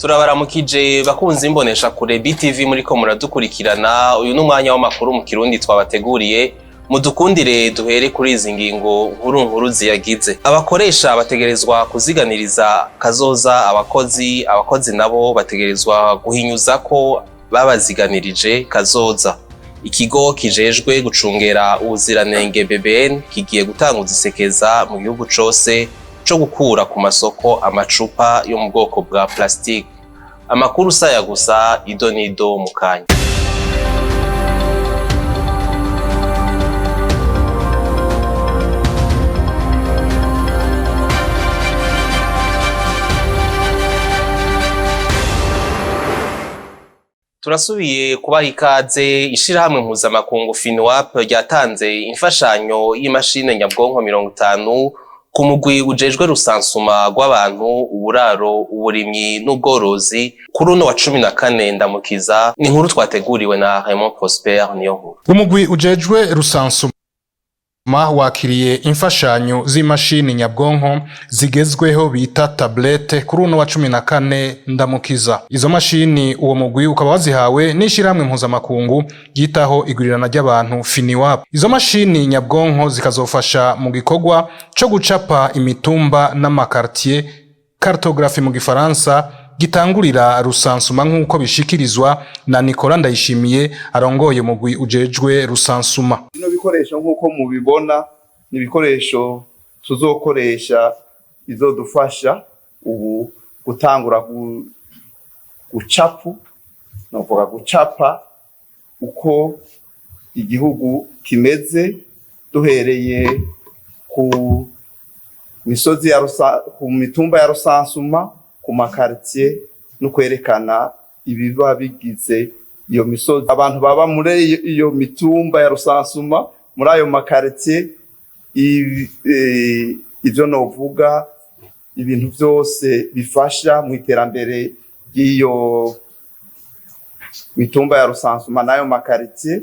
Turabaramukije bakunzi imbonesha kure BTV, muriko muradukurikirana. Uyu n'umwanya w'amakuru mu Kirundi twabateguriye. Mudukundire duhere kuri izi ngingo nkuru nkuru ziyagize. Abakoresha bategerezwa kuziganiriza kazoza abakozi, abakozi nabo bategerezwa guhinyuza ko babaziganirije kazoza. Ikigo kijejwe gucungera ubuziranenge BBN kigiye gutanguza isekeza mu gihugu cose co gukura ku masoko amacupa yo mu bwoko bwa plastique. Amakuru saya gusa, ido nido mu kanya. Turasubiye kubaha ikaze. Ishirahamwe mpuzamakungu FINUAP ryatanze imfashanyo y'imashini nyabwonko 50 ku mugwi ujejwe rusansuma rw'abantu, uburaro, uburimyi n'ubworozi kuri uno wa 14 Ndamukiza. Ni inkuru twateguriwe na Raymond Prosper niyo nkuru. Umugwi ujejwe rusansuma wakiriye imfashanyo z'imashini nyabwonko zigezweho bita tablette kuri uno wa 14 Ndamukiza. Izo mashini uwo mugwi ukaba wazihawe n'ishirahamwe mpuzamakungu ryitaho igurirana ry'abantu FINIWAP. Izo mashini nyabwonko zikazofasha mu gikorwa co gucapa imitumba n'amakartier, cartographie mu gifaransa, gitangurira rusansuma, nk'uko bishikirizwa na Nicolas Ndayishimiye arongoye umugwi ujejwe rusansuma. Bino bikoresho, nk'uko mubibona, ni ibikoresho tuzokoresha bizodufasha ubu gutangura gucapu, novuga gucapa uko igihugu kimeze, duhereye ku misozi ya ku mitumba ya rusansuma, ku makaritiye, no kwerekana ibiba bigize iyo misozi, abantu baba muri iyo mitumba ya rusansuma, muri ayo makaritiye, ivyo novuga ibintu byose bifasha mu iterambere ry'iyo mitumba ya rusansuma n'ayo makaritiye,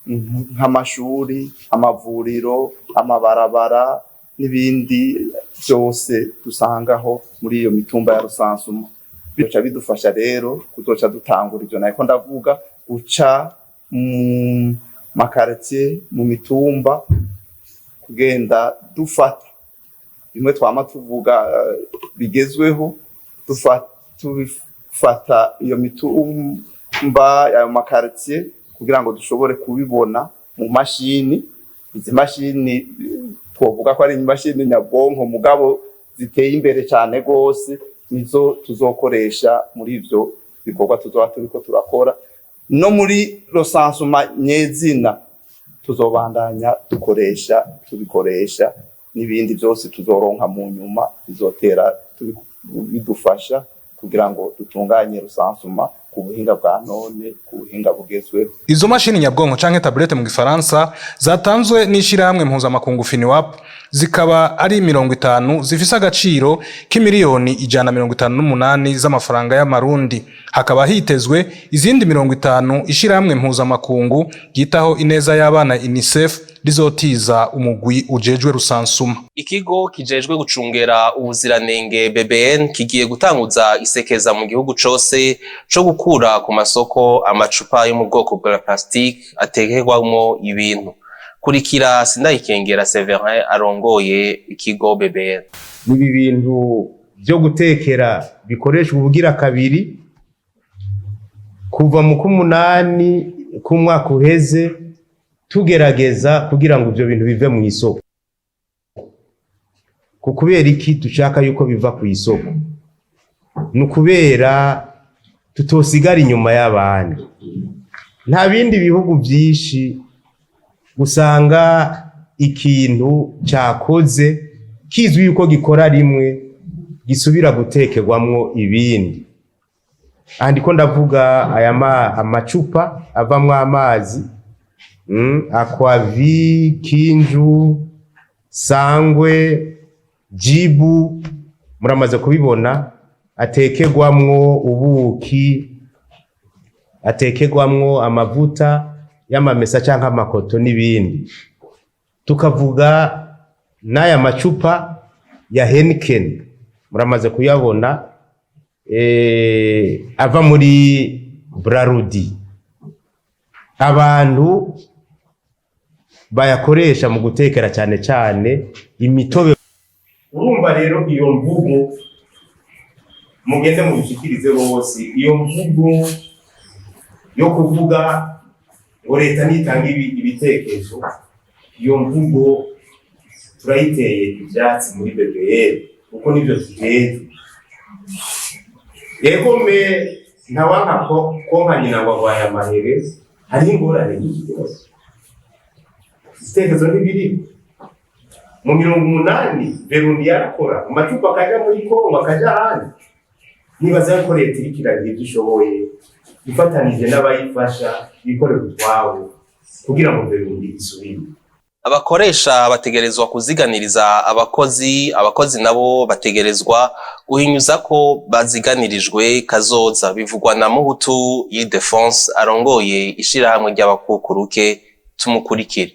nk'amashuri, amavuriro, amabarabara n'ibindi byose dusangaho muri iyo mitumba ya rusansuma. Bica bidufasha rero kuzoca dutangura ivyo nariko ndavuga, guca mu makaritiye, mu mitumba, kugenda dufata bimwe twama tuvuga bigezweho, tubifata iyo mitumba, ayo makaritiye, kugira ngo dushobore kubibona mu mashini. Izi mashini twovuga ko ari imashini nyabwonko mugabo ziteye imbere cyane gose, nizo tuzokoresha muri ivyo bikorwa tuzoba turiko turakora. No muri recensement nyezina tuzobandanya dukoresha, tubikoresha, n'ibindi byose tuzoronka mu nyuma bizotera bidufasha kugira ngo dutunganye recensement ku buhinga bwa none, ku buhinga bugezweho. Izo mashini nyabwonko canke tablette mu gifaransa zatanzwe n'ishirahamwe mpuzamakungu FINUAP zikaba ari 50, zifise agaciro k'imiliyoni 158 z'amafaranga y'amarundi. Hakaba hitezwe izindi 50 ishirahamwe mpuzamakungu ryitaho ineza y'abana UNICEF rizotiza umugwi ujejwe rusansuma. Ikigo kijejwe gucungera ubuziranenge BBN kigiye gutanguza isekeza mu gihugu cose co gukura ku masoko amacupa yo mu bwoko bwa plastique atekerwamwo ibintu. Kurikira Sindayikengera Severin arongoye ikigo BBN. Ibi bintu byo gutekera bikoreshwa ubugira kabiri, kuva mu k'umunani k'umwaka uheze tugerageza kugira ngo ibyo bintu bive mu isoko. Ku kubera iki dushaka yuko biva ku isoko? Ni ukubera tutosigara inyuma y'abandi. Nta bindi bihugu byinshi usanga ikintu cyakoze kizwi yuko gikora rimwe gisubira gutekerwamwo ibindi. Aha ndiko ndavuga aya amacupa avamwo amazi, Aquavi, Kinju, Sangwe, Jibu, muramaze kubibona, atekerwamwo ubuki, atekerwamwo amavuta y'amamesa canke amakoto n'ibindi. Tukavuga n'aya macupa ya Heineken, muramaze kuyabona. Ava muri Brarudi, abantu bayakoresha mu gutekera cyane cyane imitobe. Urumva rero, iyo mvugo mugende mubishikirize bose, iyo mvugo yo kuvuga ngo leta nitanga ibitekerezo, iyo mvugo turayiteye ivyatsi muri BBL, kuko nivyo tujejwe. Yego, me ntawanka ko konka nyina ngo agwaye amahere. Hariho ingorane nyinshi rwose, ibitekerezo ntibiri mu 80. Verundi yarakora amacupa akaja muri Kongo, akaja ahandi. Nibaza yuko leta iriko iragira ivyo ishoboye, ifatanije n'abayifasha bikorera utwabo, kugira ngo Verundi isubire. Abakoresha bategerezwa kuziganiriza abakozi, abakozi nabo bategerezwa guhinyuza ko baziganirijwe kazoza. Bivugwa na Muhutu Ildefonse, arongoye ishirahamwe ry'abakukuruke. Tumukurikire.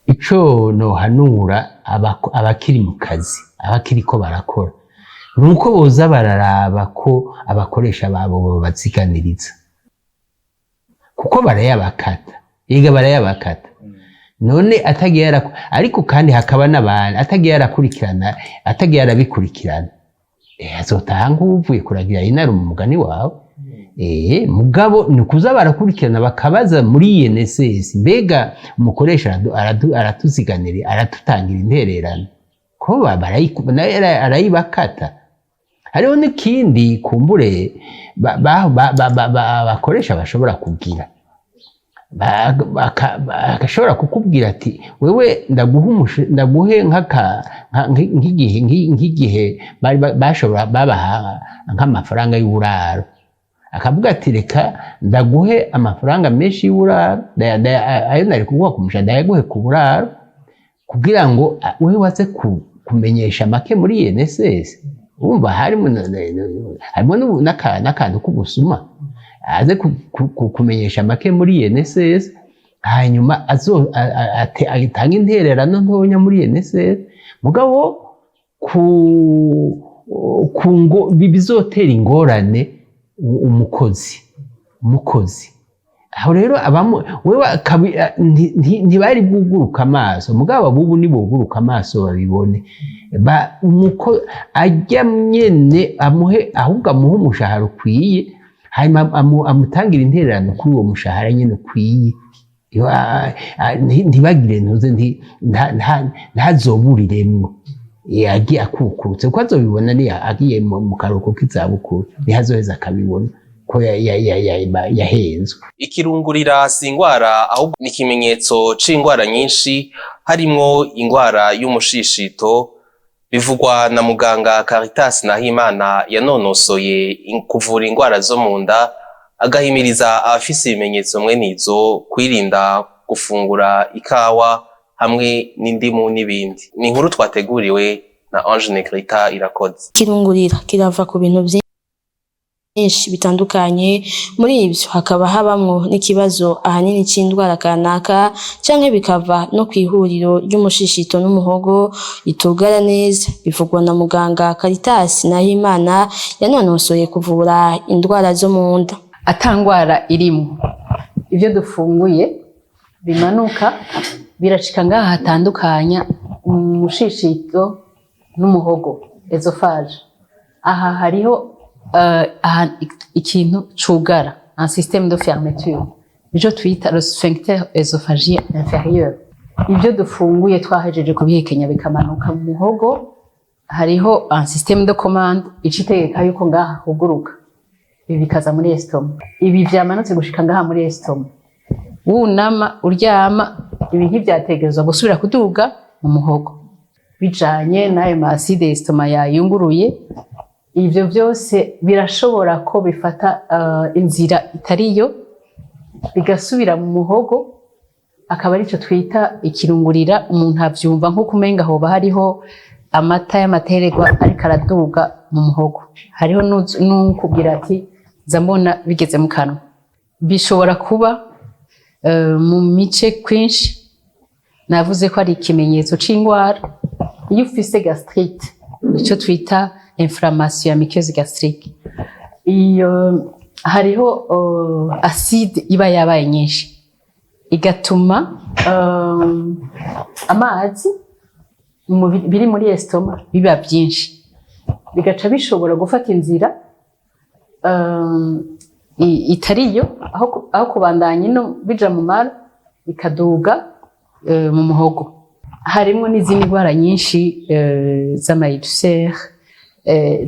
Ico nohanura abakiri mu kazi, abakiriko barakora, nuko boza bararaba ko abakoresha babo bobaziganiriza, kuko barayabakata, yiga barayabakata. None atagiye ariko kandi hakaba n'abantu atagiye arakurikirana, atagiye arabikurikirana, azotaha nk'uvuye kuragira inara mu mugani wawe. Mugabo ni ukuza barakurikirana, bakabaza muri INSS: mbega umukoresha aratuziganira, aratutangira intererano? Ko nawe arayibakata. Hariho n'ikindi kumbure abakoresha bashobora kugira. Bagashobora kukubwira ati: "Wewe ndaguhe nk'igihe bari bashobora babaha nk'amafaranga y'uburaro", akavuga ati: "Reka ndaguhe amafaranga menshi y'uburaro, ayo nari kuguha ku mushahara ndayaguhe ku buraro, kugira ngo wewe waze kumenyesha make muri INSS." Urumva harimo n'akantu k'ubusuma. Aze kumenyesha make muri INSS, hanyuma atange intererano ntonya muri INSS, mugabo ku ngo bizotera ingorane umukozi. Aho rero abamu wewe ntibari bwuguruka amaso, mugabo abubu nibuguruka amaso babibone. Ba umuko ajya nyene amuhe, ahubwo amuhe umushahara ukwiye, hanyuma amutangire intererano kuri uwo mushahara nyene ukwiye. Ntibagire ntuze ntazoburiremwo. Agiye akukurutse, kuko azobibona ni agiye mu karuhuko k'izabukuru, niho azoheza akabibona ko yahenzwe. Ikirungurira si ingwara, ahubwo ni ikimenyetso c'ingwara nyinshi, harimwo ingwara y'umushishito. Bivugwa na muganga Caritas Nahimana, yanonosoye kuvura ingwara zo mu nda, agahimiriza abafise ibimenyetso mwene izo kwirinda gufungura ikawa hamwe n'indimu n'ibindi. Ni inkuru twateguriwe na Ange Negrita Irakoze. Kirungurira kirava ku bintu byinshi bitandukanye. Muri ivyo hakaba habamwo n'ikibazo ahanini c'indwara kanaka, canke bikava no kw'ihuriro ry'umushishito n'umuhogo ritugara neza. Bivugwa na muganga Caritas Nahimana, yanonosoye kuvura indwara zo mu nda. Ata ngwara irimo, ibyo dufunguye bimanuka birashika ngaha hatandukanya umushishito n'umuhogo, œsophage. Aha hariho aha ikintu cugara, un système de fermeture, nico twita le sphincter œsophagien inférieur. Ibyo dufunguye twahejeje kubihekenya bikamanuka mu muhogo, hariho un système de commande ica itegeka yuko ngaha huguruka, ibi bikaza muri estomac. Ibi vyamanutse gushika ngaha muri estomac, wunama uryama, ibi ntivyategerezwa gusubira kuduga mu muhogo, bijanye n'ayo ma acide estomac yayunguruye. Ivyo vyose birashobora ko bifata inzira itariyo, bigasubira mu muhogo, akaba arico twita ikirungurira. Umuntu avyumva nko kumenga hoba hariho amata y'amatererwa ariko araduga mu muhogo. Hariho n'ukubwira ati: "Nza mbona bigeze mu kanwa." Bishobora kuba mu mice kwinshi. Navuze ko ari ikimenyetso c'ingwara. Iyo ufise gastrite, ico twita Inflammation ya muqueuse gastrique. Iyo hariho acide iba yabaye nyinshi, igatuma amazi biri muri estomac biba byinshi, bigaca bishobora gufata inzira itariyo, aho kubandanya ino bija mu mara, bikaduga mu muhogo. Harimo n'izindi ndwara nyinshi z'ama ulcères,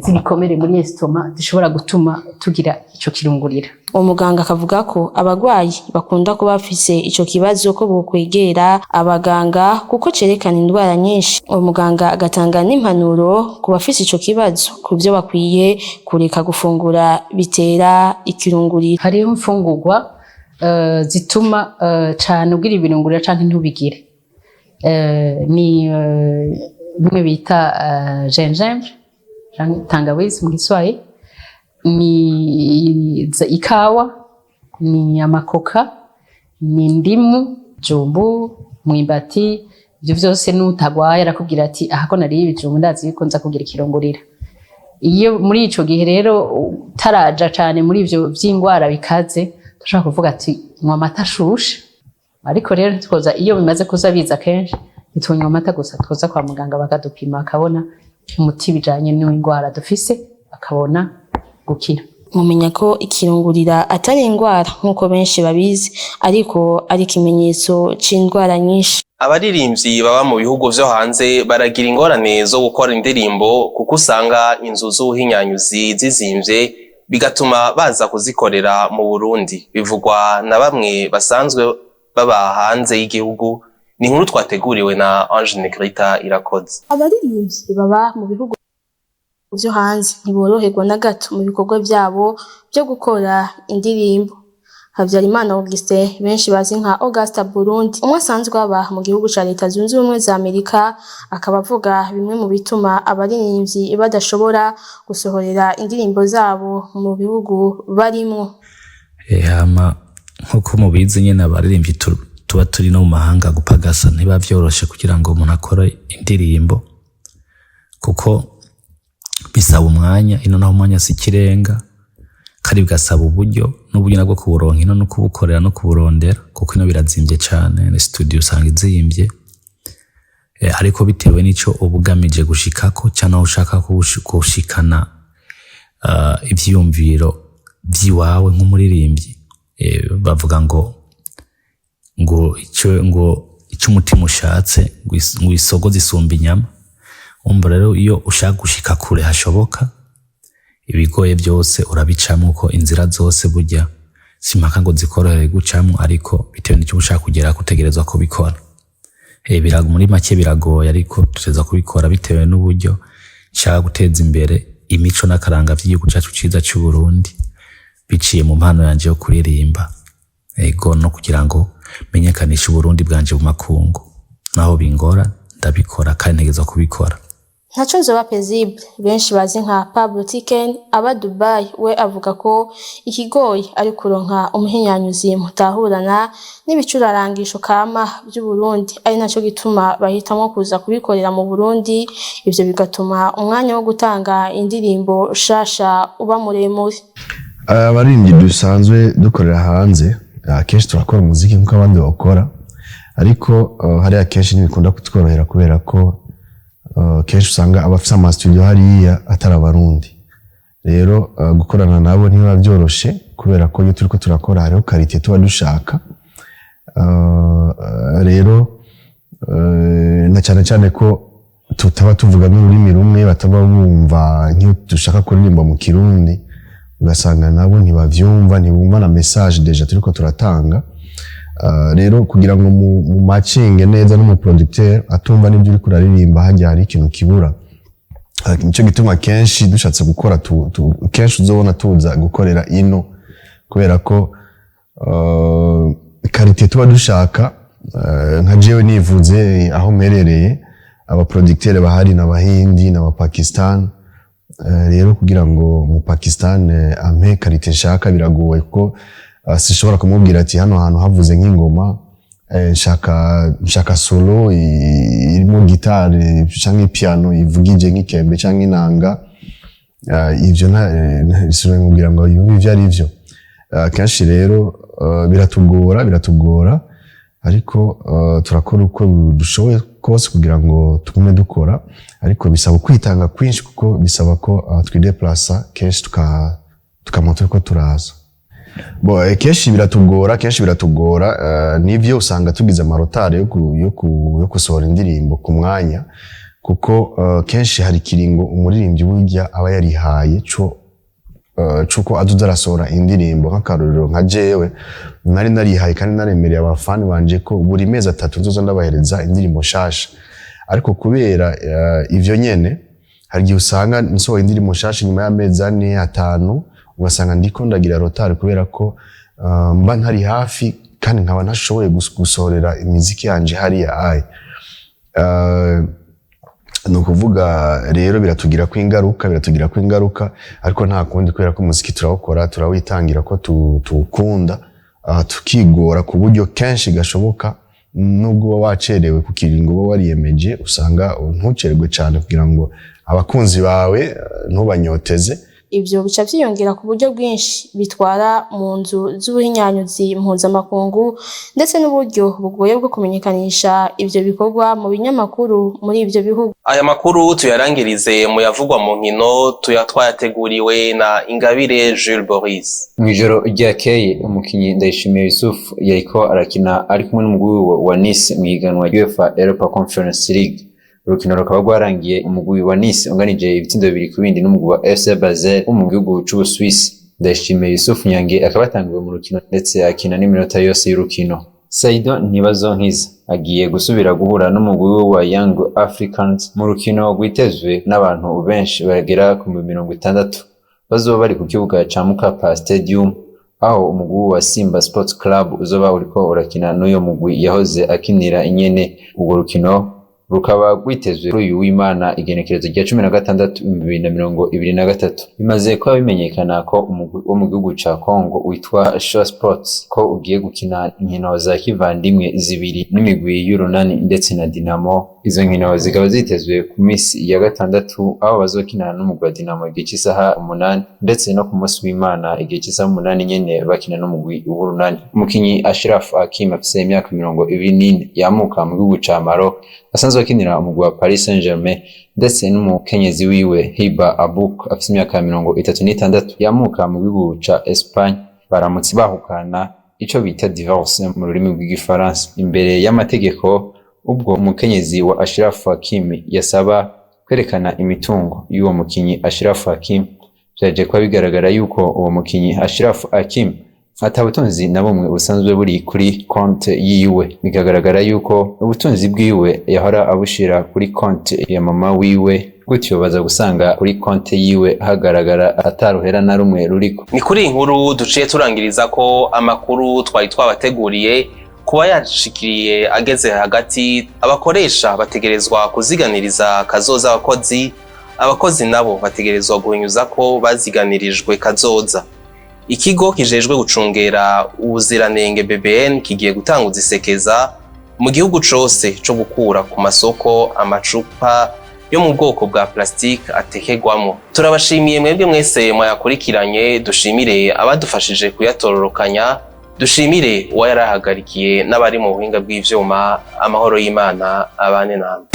z'ibikomere muri estomac zishobora gutuma tugira ico kirungurira. Uwo muganga akavuga ko abagwayi bakunda kuba bafise ico kibazo ko bokwegera abaganga kuko cerekana indwara nyinshi. Uwo muganga agatanga n'impanuro ku bafise ico kibazo ku vyo bakwiye kureka gufungura bitera ikirungurira. Hariho imfungurwa zituma cane ugira ibirungurira canke ntubigire. Ni bimwe bita gingembre canke tangawizi mu Giswahili, ni ikawa, ni amakoka, ni indimu, jumbu, mwimbati. Ivyo vyose n'utagwaye arakubwira ati: "Aha ko nariye ibijumbu, ndazi yuko nza kugira ikirungurira." Iyo muri ico gihe rero utaraja cane muri ivyo vy'ingwara bikaze, turashobora kuvuga ati: "Nywa amata ashushe." Ariko rero ntitwoza, iyo bimaze kuza biza kenshi, ntitwonywa amata gusa, twoza kwa muganga bakadupima, bakabona umuti bijanye n'ingwara dufise, bakabona gukira. Mumenya ko ikirungurira atari indwara nk'uko benshi babizi, ariko ari ikimenyetso c'indwara nyinshi. Abaririmbyi baba mu bihugu vyo hanze baragira ingorane zo gukora indirimbo, kuko usanga inzu z'ubuhinyanyuzi zizimvye, bigatuma baza kuzikorera mu Burundi. Bivugwa na bamwe basanzwe baba hanze y'igihugu. Ni inkuru twateguriwe na Ange Negrita Irakoze. Abaririmbyi baba mu bihugu vyo hanze ntiboroherwa na gato mu bikorwa vyabo vyo gukora indirimbo. Habyarimana Augustin, benshi bazi nka Augusta Burundi, umwe asanzwe aba mu gihugu ca Leta Zunze Ubumwe za Amerika, akaba avuga bimwe mu bituma abaririmbyi badashobora gusohorera indirimbo zabo mu bihugu barimwo. Hama nk'uko mubizi nyene, abaririmbyi tuba turi no mu mahanga, gupagasa ntiba vyoroshe kugira ngo umuntu akore indirimbo, kuko bisaba umwanya. Ino naho umwanya si ikirenga, kandi bigasaba uburyo, n'uburyo nabwo kuburonka ino no kubukorera no kuburondera, kuko ino birazimvye cane, na studio usanga izimvye. Ariko bitewe n'ico uba ugamije gushikako canke aho ushaka gushikana ivyiyumviro vy'iwawe nk'umuririmbyi, bavuga ngo ico umutima ushatse, ngo isogo zisumba inyama. Umva rero, iyo ushaka gushika kure hashoboka, ibigoye byose urabicamwo, ko inzira zose burya simpaka ngo zikorohere gucamwo, ariko bitewe n'icyo ushaka kugera utegerezwa kubikora. Muri make biragoye, ariko dutegerezwa kubikora bitewe n'uburyo nshaka guteza imbere imico n'akaranga vy'igihugu cacu ciza c'u Burundi biciye mu mpano yanje yo kuririmba, ego, no kugira ngo menyekanishe Uburundi bwanje mu makungu. Naho bingora ndabikora, kandi ntegerezwa kubikora. Ntaco nzoba Paisible, benshi bazi nka Pablo Tiken, aba Dubai, we avuga ko ikigoye ari kuronka umuhinyanyuzi mutahurana n'ibicurarangisho kama vy'Uburundi, ari naco gituma bahitamwo kuza kubikorera mu Burundi. Ivyo bigatuma umwanya wo gutanga indirimbo shasha uba muremure. Abaririmbyi dusanzwe dukorera hanze, akenshi turakora umuziki nk'uko abandi bawukora, ariko hariya akenshi ntibikunda kutworohera, kubera ko kenshi usanga abafise ama studio hariya atari Abarundi. Rero gukorana nabo ntibiba byoroshe, kubera ko iyo turiko turakora hariho qualité tuba dushaka. Rero na cyane cyane ko tutaba tuvuga n'ururimi rumwe, bataba bumva nk'iyo dushaka kuririmba mu Kirundi, ugasanga nabo ntibavyumva, ntibumva na message déjà turiko turatanga. Rero kugira ngo mu macinge neza n'umu producteur atumva n'ibyo uriko uraririmba, hajya hari ikintu kibura. Nico gituma kenshi dushatse gukora kenshi uzobona tuza gukorera ino, kubera ko qualité tuba dushaka. Nka jewe nivuze aho mperereye, aba producteur bahari n'Abahindi n'Abapakistan. Rero kugira ngo mu Pakistan ampe qualité nshaka biragoye, kuko sinshobora kumubwira ati: "Hano hantu havuze nk'ingoma, nshaka solo irimo gitari canke piano ivugije nk'ikembe canke inanga." Ivyo sinabimubwira ngo yumve ivyo ari vyo. Kenshi rero biratugora, ariko turakora uko dushoboye kose kugira ngo tugume dukora, ariko bisaba kwitanga kwinshi kuko bisaba ko twideplasa kenshi, tukama turiko turaza. Bo, kenshi biratugora, nivyo usanga tugize ama retard yo gusohora indirimbo ku mwanya, kuko kenshi hari ikiringo umuririmbyi burya aba yarihaye co cuko azoza arasohora indirimbo. Nk'akarorero, nka jewe nari narihaye kandi naremereye abafani banje ko buri mezi 3 nzoza ndabahereza indirimbo nshasha, ariko kubera ivyo nyene hari igihe usanga nsohoye indirimbo nshasha nyuma y'amezi 4, 5, ugasanga ndiko ndagira retard kubera ko mba ntari hafi kandi nkaba ntashoboye gusohorera imiziki yanje hariya ayi. Ni ukuvuga rero biratugirako ingaruka, ariko nta kundi, kubera ko umuziki turawukora, turawitangira ko tuwukunda, tukigora ku buryo kenshi gashoboka. Nubwo uba wacerewe ku kiringo uba wariyemeje, usanga ntucererwe cyane kugira ngo abakunzi bawe ntubanyoteze. Ivyo bica vyiyongera ku buryo bwinshi bitwara mu nzu z'ubuhinyanyuzi mpuzamakungu, ndetse n'uburyo bugoye bwo kumenyekanisha ivyo bikorwa mu binyamakuru muri ivyo bihugu. Aya makuru tuyarangirize mu yavugwa mu nkino, tuya twayateguriwe na Ingabire Jules Boris. Mw'ijoro ryakeye, umukinyi Ndayishimiye Yusuf yariko arakina ari kumwe n'umugwi wa Nice mw'ihiganwa UEFA Europa Conference League. Urukino rukaba rwarangiye umugwi wa Nice unganije ibitsindo 2-2 n'umugwi wa FC Basel wo mu gihugu c'Ubusuwisi. Ndayishimiye Yusuf Nyange akaba yatanguwe mu rukino ndetse akina n'iminota yose y'urukino. Saido Ntibazonkiza agiye gusubira guhura n'umugwi wa Young Africans mu rukino rwitezwe n'abantu benshi bagera ku 60,000 bazoba bari ku kibuga ca Mkapa Stadium, aho umugwi wa Simba Sports Club uzoba uriko urakina n'uyo mugwi yahoze akinira inyene. Urwo rukino rukaba rwitezwe kuri uyu w'Imana, igenekerezo rya 16, 2023. Bimaze kuba bimenyekana ko umugwi wo mu gihugu ca Congo witwa Show Sports ko ugiye gukina inkino za kivandimwe zibiri n'imigwi y'Urunani ndetse na Dinamo. Izo nkino zikaba zitezwe ku misi ya gatandatu, aho bazokinana n'umugwi wa Dinamo igihe cy'isaha 8, ndetse no ku munsi w'Imana igihe cy'isaha 8 nyene bakina n'umugwi w'Urunani. Umukinyi Ashraf Hakim afise imyaka 24, yamuka mu gihugu ca Maroc, asanzwe akinira umugwi wa Paris Saint-Germain, ndetse n'umukenyezi wiwe Hiba Abouk afise imyaka 36, yamuka mu gihugu ca Espagne, baramutse bahukana, ico bita divorce mu rurimi rw'igifaransa, imbere y'amategeko. Ubwo umukenyezi wa Ashraf Hakimi yasaba kwerekana imitungo y'uwo mukinyi Ashraf Hakimi, vyaje kuba bigaragara yuko uwo mukinyi Ashraf Hakimi ata butunzi na bumwe busanzwe buri kuri konte yiwe. Bikagaragara yuko ubutunzi bwiwe yahora abushira kuri konte ya mama wiwe, gutyo baza gusanga kuri konte yiwe hagaragara ataruhera na rumwe ruriko. Ni kuri iyi nkuru duciye turangiriza ko amakuru twari twabateguriye. Kuba yashikiriye ageze hagati, abakoresha bategerezwa kuziganiriza kazoza abakozi, abakozi nabo bategerezwa guhinyuza ko baziganirijwe kazoza. Ikigo kijejwe gucungera ubuziranenge BBN kigiye gutanguza isekeza mu gihugu cose co gukura ku masoko amacupa yo mu bwoko bwa plastique atekerwamo. Turabashimiye mwebwe mwese mwayakurikiranye, dushimire abadufashije kuyatororokanya, dushimire uwayarahagarikiye n'abari mu buhinga bw'ivyuma. Amahoro y'Imana abane namwe.